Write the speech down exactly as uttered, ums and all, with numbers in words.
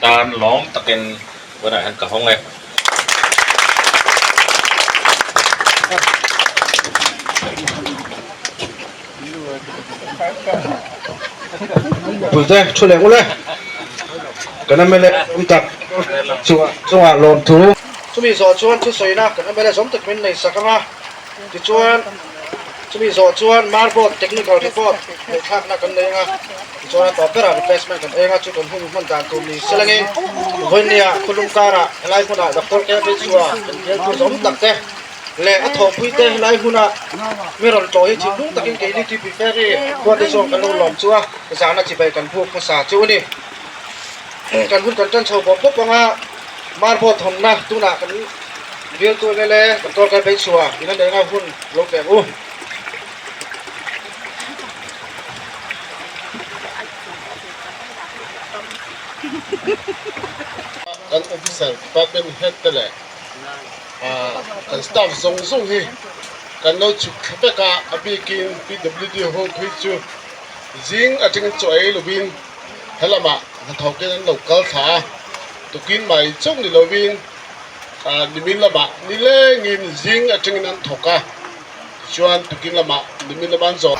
Tan lawm takin, vana han ka hawng e. Pulte, thu le u le. Kan M L A um tak. Chunga, chunga lawm thu. Chumi zawh chuan thu sawina kan M L A zawm tak min nei sak ang a. Tichuan, chumi zawh chuan Hmar Board technical report hmuh thlakna kan nei ang a. Tichuan, a tawp berah replacement kan ei ang a, chu kan hun hman dan tur ni se langin, vawinia Khulum karah, helai hmunah Doctor K. Beichhua kan bialtu zawm tak te leh a thawhpuite helai hmunah mi rawn tlawh hi thinlung takin keini Tuipui Ferry khuate chuan kan lo lawm chu a, zana chibai kan buk hmasa chu a ni. Kan hun kan ṭan chho bawk bawk ang a, Hmar Board hawnna tunah kan bialtu M L A Doctor K. Beichhua in a nei ang a, hun lo thleng u. Kan officer, department head te leh, ah, kan staff zawng zawng hi kan lo chhuk thla vek a, a bikin P W D hawkhrui chu zing aṭangin chaw ei lovin, he lamah hnathawkin an lo kal thla a, tukin mai chauh ni lovin, ah, nimin lamah ni lengin zing aṭangin an thawk a, chuan tukin lamah nimin lamah an zawh.